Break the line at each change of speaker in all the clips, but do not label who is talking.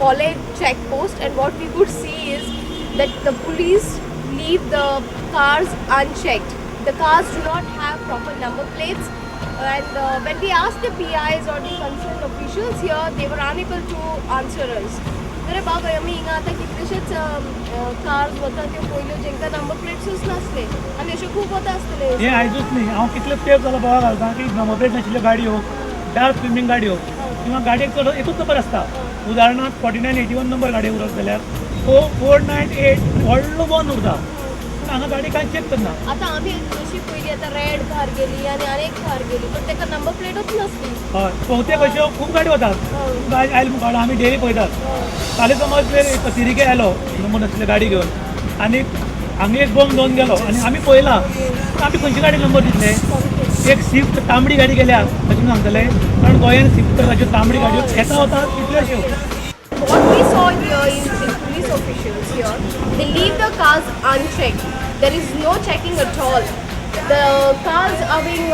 Polem checkpost, and what we could see is that the police leave the cars unchecked. The cars do not have proper number plates, and when we asked the PIs or the concerned officials here, they were unable to answer us. तर बाबा आमी हिंगा आतां कितलेशेच cars वता त्यो पयल्यो जेंकां नंबर प्लेट्सूच नासले आनी अश्यो खूब वता आसतले.
हे आयजूच न्ही, हांव कितले तेप जालो बोवाळ घालता की नंबर प्लेट नाशिल्ल्यो गाडयो, डार्क फिल्मींग गाडयो किंवा गाडयेक चड एकूच नंबर आसता. उदाहरणार्थ 4981 नंबर गाडयेक उरत जाल्यार 498 व्हडलो वन उरता, पूण हांगा गाडी कांय चॅक करना.
आतां आमी जशी पयली आतां रेड कार गेली आनी आनी एक कार गेली, पण ताका नंबर प्लेटूच नासली.
हय, भोंवतेक अश्यो खूब गाडयो वतात. गाडी आयले मुखार आमी डेली पळयतात. फाल्यां समज तिरिके आयलो नंबर नाशिल्ली गाडी घेवन आनी हांगा एक बॉम्ब दोन गेलो आनी आमी पळयला, पूण आमी खंयची गाडी नंबर दितले? एक स्विफ्ट तांबडी गाडी गेल्या अशें सांगतले, कारण गोंयान स्विफ्ट अश्यो तांबडी गाडयो येता वता कितल्योश्यो.
What we saw here is the police officials here, they leave the cars unchecked. There is no checking at all. The cars are being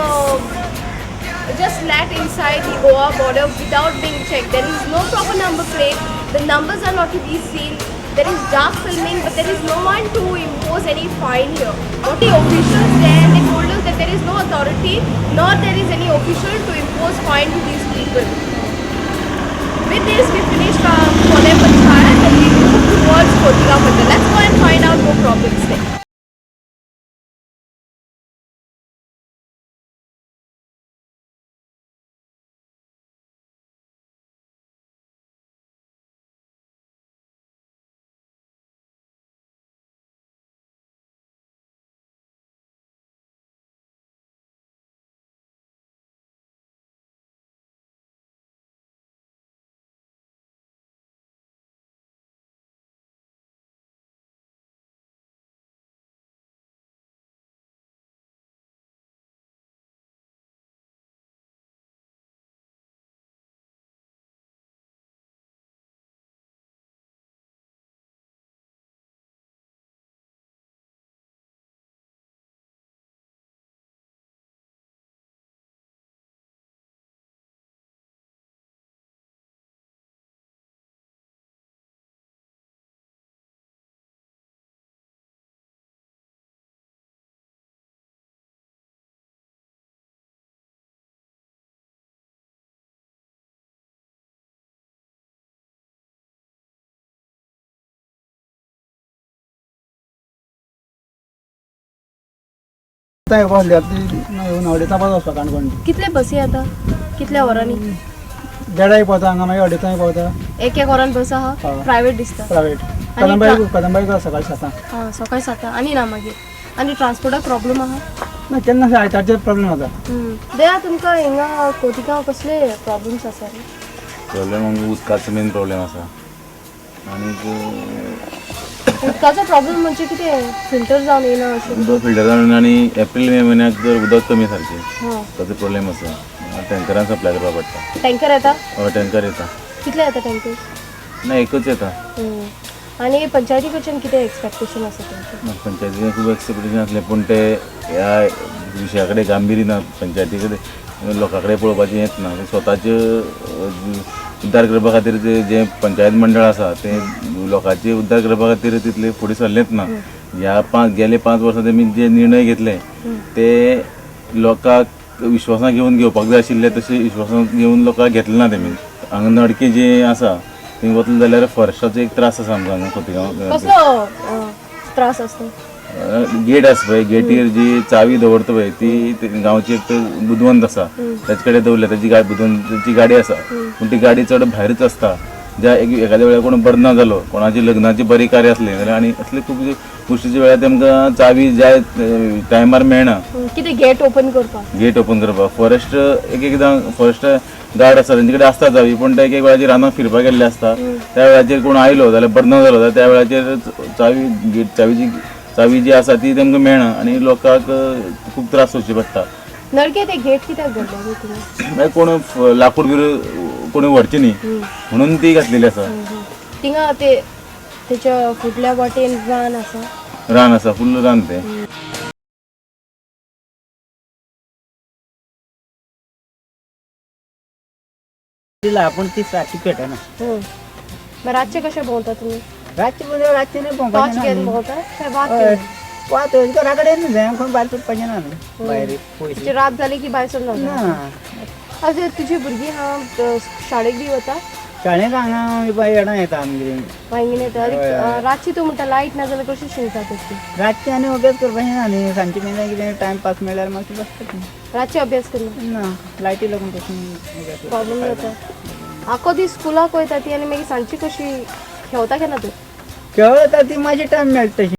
just let inside the Goa border without being checked. There is no proper number plate. The numbers are not to be seen. There is dark filming, but there is no one to impose any fine here. What the officials there, they told us that there is no authority, nor there is any official to impose fine to these people. With this, we finished our Polem Panchayat and we move towards Khotigao Mandal. Let's go and find out more problems there.
आतां अडेचां पावता वचपाक काणकोण.
कितले बसी आता कितल्या वरांनी?
देडाक पावता हांगा, मागीर अडेचांक पावता.
एक एक वरान बस आहा? प्रायवेट दिसता.
प्रायवेट. कदंबाई कदंबाई सकाळी 7.
हां, सकाळी 7. आनी ना मागीर आनी ट्रान्सपोर्टाक प्रॉब्लम आहा?
ना, केन्ना आयतारचे प्रॉब्लम जाता.
दया, तुमकां हिंगा खोतिगांव कसले प्रॉब्लम्स आसा रे?
प्रॉब्लम उदकाचो मेन प्रॉब्लम आसा. आनीक
उदकाचो प्रॉब्लम म्हणजे कितें? फिल्टर जावन येना अशें?
उदक फिल्टर जावन आनी एप्रील मे म्हयन्याक जर उदक कमी सारकें, ताचो प्रॉब्लम आसा. टँकरान सप्लाय करपाक पडटा.
टँकर येता?
हय, टँकर येता.
कितले येता टँकर?
ना, एकूच येता.
आनी पंचायती कडच्यान कितें एक्सपेक्टेशन आसा तुमचें?
पंचायतीचें खूब एक्सपेक्टेशन आसलें, पूण ते ह्या विशया कडेन गांभीर्य ना. पंचायती कडेन लोकां कडेन पळोवपाचें हेंच ना. स्वताचे उद्धार करपा खातीर जें पंचायत मंडळ आसा तें लोकांचे उद्धार करपा खातीर तितले फुडें सरलेंच ना. ह्या गेले 5 वर्सां तेमी जे निर्णय घेतले ते लोकांक विश्वासां घेवन घेवपाक जाय आशिल्ले, तशें विश्वासां घेवन लोकांक घेतले ना तेमी. हांगा नडके जे आसा थंय वतले जाल्यार फॉरेस्टाचो एक त्रास आसा आमकां हांगा खोतिगांव.
कसलो त्रास आसता?
गेट आसा पळय, गेटीर जी चावी दवरता पळय ती गांवची एक बुदवंत आसा ताचे कडेन दवरल्या. ताची गाडी बुदवंताची गाडी आसा, पूण ती गाडी चड भायरच आसता. ज्या एखाद्या वेळार कोण बरो ना जालो, कोणाची लग्नाची बरी कार्य आसलें जाल्यार आनी असले खूब गोश्टीच्या वेळार तेमकां चावी जाय टायमार मेळना.
कितें गेट ओपन करपाक?
गेट ओपन करपाक फॉरेस्ट एक एकदां फॉरेस्ट गार्ड आसता तेंचे कडेन आसता चावी, पूण ते एक एक वेळाचेर रानांत फिरपाक गेल्ले आसता. त्या वेळाचेर कोण आयलो जाल्यार बरो ना जालो जाल्यार त्या वेळाचेर चावी गेट चावी जी आसा ती तेमकां मेळना आनी लोकांक खूब त्रास सोंसचे पडटा.
नडके ते गेट कित्याक दवरले तुमी?
मागीर कोण लाकूड बीर कोणी व्हरचें न्ही म्हणून ती घातलेली आसा.
थिंगा ते तेच्या फुडल्या वाटेन रान आसा?
रान आसा, फुल्ल रान तें.
दिला पूण ती सारकी पेटना.
रातचे कशें भोंवता तुमी?
रातचे म्हणजे रातचे न्ही
टॉर्च
भोंवपाचें ना
घेवन
न्ही.
भोंवता काय वात
हय.
घेवन?
वात घरा कडेन न्हू जाय, खंय भायर पडपाचें ना न्हू भायर पयशे
म्हणजे रात जाली की भायर सरना?
ना.
अशें तुजी भुरगीं आहा शाळेक बी वता?
शाळेक हांगा येडा येता आमगेली.
वांयगीण येता.
हय, हय.
रातची तूं म्हणटा लायट ना जाल्यार कशी शिंवता ती?
रातचें आनी अभ्यास करपाचें ना न्ही, सांजचे कितें कितें टायम पास मेळ्ळ्यार मातशें बसता.
रातचे अभ्यास करना?
ना, लायटी लागून कशें
प्रॉब्लम जाता. आखो दीस स्कुलाक वयता ती आनी मागीर सांजची कशी खेळता केन्ना तूं?
खेळता ती मातशी टायम मेळटा तशी.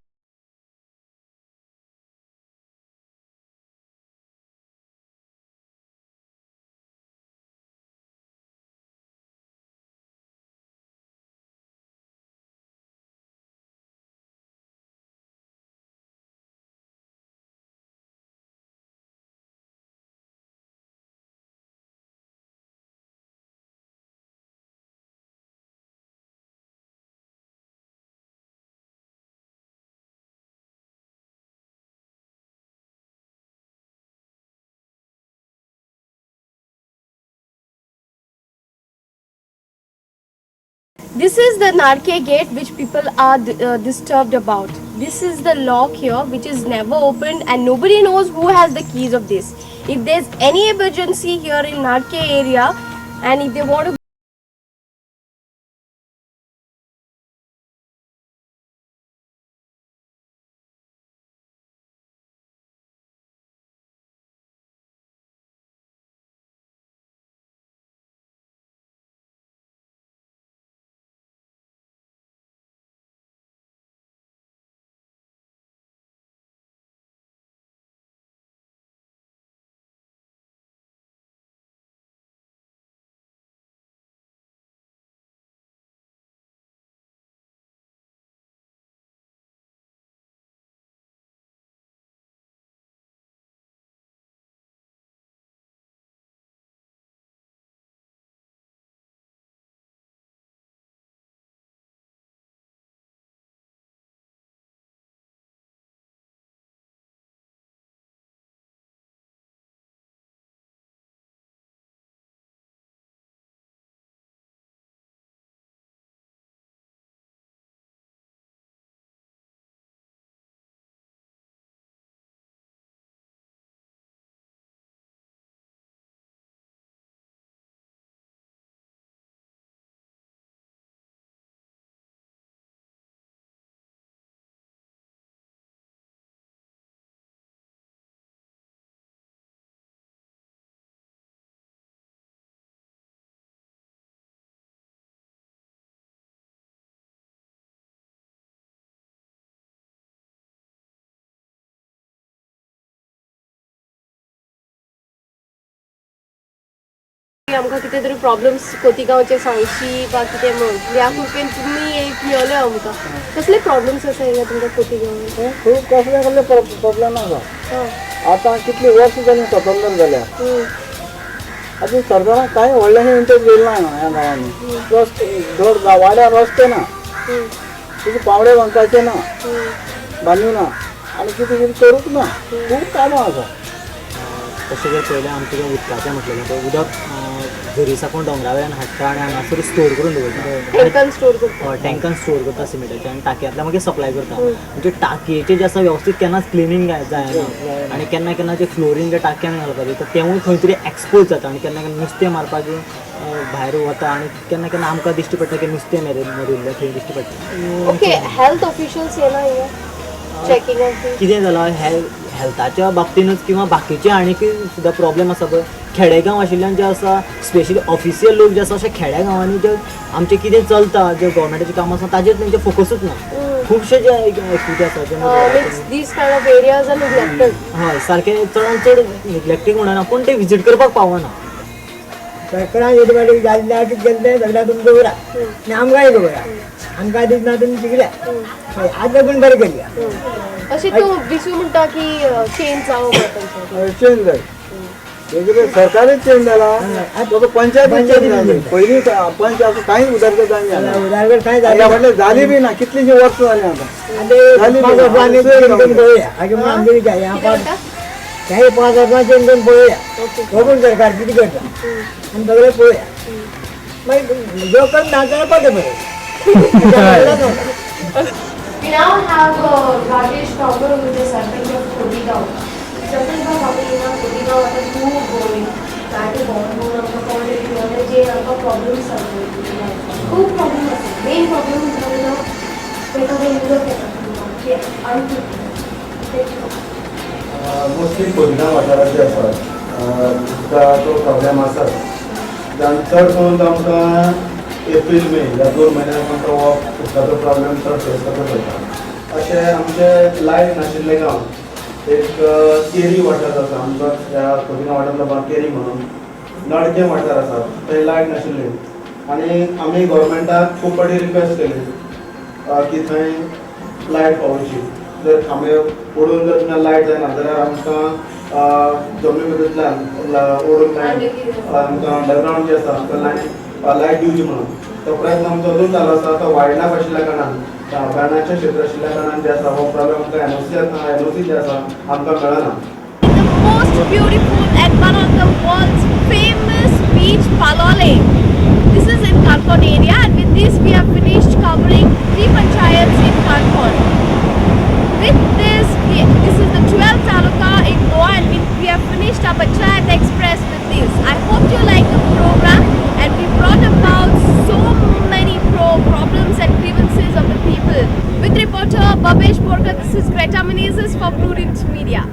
This is the Narke gate which people are disturbed about. This is the lock here which is never opened and nobody knows who has the keys of this. If there's any emergency here in Narke area and if they want to आमकां कितें तरी problems खोतीगांवचे सांगशी वा कितें म्हूण ह्या कृपेन तुमी एक मेळ्ळे आमकां. कसले प्रॉब्लम्स आसा हिंगा तुमकां खोतीगांवान?
खूब कसले कसले प्रॉब्लम आसा. आतां कितली वर्सां जालीं स्वतंत्र जाल्या, अजून सरकारान कांय व्हडलें इंटरेस्ट घेयला ना ह्या गांवांनी. रस्ते धड वाड्यार रस्ते ना, तुजे पावडे बांदपाचे ना, बांदू ना आनी कितें कितें करूंक ना, खूब कामां आसा.
तशें जर पळयल्यार आमचें जें उदकाचें म्हटलें तें उदक झरी साकून दोंगरा वयल्यान हाडटा आनी हांगासर स्टोर करून दवरता.
टँकान स्टोर करता.
हय, टँकान स्टोर करता सिमेंटाचे आनी टाकयेंतल्यान मागीर सप्लाय करता. म्हणजे टाकयेचें जें आसा वेवस्थीत केन्नाच क्लिनींग जायना आनी केन्ना केन्ना जें क्लोरीन जें टाकयेन घालपाचें तर तेंवूय खंय तरी एक्सपोज जाता आनी केन्ना केन्ना नुस्तें मारपाक भायर वता आनी केन्ना केन्ना आमकां दिश्टी पडटा की नुस्तें मरिल्लें थंय दिश्टी पडटा.
ओके, हेल्थ ऑफिशियल्स येना हिंगा चॅकिंग?
कितें जालां हेल्थाच्या बाबतीनूच किंवा बाकीचे आनीकय सुद्दां प्रॉब्लेम आसा पळय खेडेगांव आशिल्ल्यान जे आसा स्पेशली ऑफिशियल लोक जे आसा अशे खेड्या गांवांनी जे आमचें कितें चलता जे गव्हर्मेंटाचें काम आसा ताजेर तेंचें फोकसूच ना. खुबशे जे एक्टिविटी आसा जे
these kind of areas are neglected.
हय, सारकें चडान चड निग्लेक्टेड म्हणना पूण ते विजीट करपाक पावना.
सरकारान एक फावटी जाल्ल्या गेल्ले सगळ्या तुमकां खबर आहा आनी आमकांय खबर आहा, आमकां दिसना तुमी शिकल्या आतां पूण बरें केली.
अशें तूं विसू म्हणटा की चेंज जावं
चेंज जाय, सरकारच चेंज जाला, पंचायत चेंज जाली. पयलीं पंच आसा कांय उदरगत जायना,
उदरगत कांय जाली
ह्या फाटल्यान जाली बी ना, कितलींशीं वर्सां जालीं आतां.
काही 5 वर्सां चेंज करून पळोवया, बघून सरकार कितें करता आनी सगळें पळोवया, मागीर जो करून ना जाल्यार परतें बरें.
We now have Rajesh Thakur, who is the sarpanch of Kodigaon. Sarpanch बाब, आमी हिंगा खोतीगांव आतां खूब भोंवली, जायते भोंवन भोंवन आमकां कळ्ळें की आतां जे आमकां प्रॉब्लम्स आसा, खूब प्रॉब्लम आसा. मेन प्रॉब्लम म्हणटा ताका ते उदक येता ते अनट्रिटेड.
मोस्टली खोतिगांव वाठारांत जे आसा उदकाचो प्रॉब्लेम आसाच. आनी चड करून आमकां एप्रील मे ह्या 2 म्हयन्यांक आमकां हो उदकाचो प्रॉब्लेम चड फेस करचो पडटा. अशें आमचे लायट नाशिल्ले गांव एक केरी वाठार आसा आमचो. ह्या खोतिगांव वाठारांतलो भाग केरी म्हणून, नडकें वाठार आसा, थंय लायट नाशिल्ली आनी आमी गोवोरमेंटाक खूब फावटी रिक्वेस्ट केली की थंय लायट पावोवची. जर खांबे ओडून जर तुमकां लायट जायना जाल्यार आमकां जमनी भितरल्यान ओडून लायन आमकां अंडरग्रावंड जी आसा आमकां लायन लायट दिवची म्हणून तो प्रयत्न आमचो अजून चालू आसा. तो वायटनाक आशिल्ल्या कारणान, अभयारण्याचें क्षेत्र आशिल्ल्या कारणान जें आसा हो प्रॉब्लम आमकां एनओसी एनओसी जे आसा आमकां मेळना.
The most beautiful and one of the world's famous beach, Palolem. This is in Canacona area, and with this we have finished covering three panchayats in Canacona. With this, this is the 12th taluka in Goa, and we have finished our Panchayat Express with this. I hope you like the program, and we brought about so many pro problems and grievances of the people. With reporter Babesh Borkar, this is Greta Menezes for Prudent Media.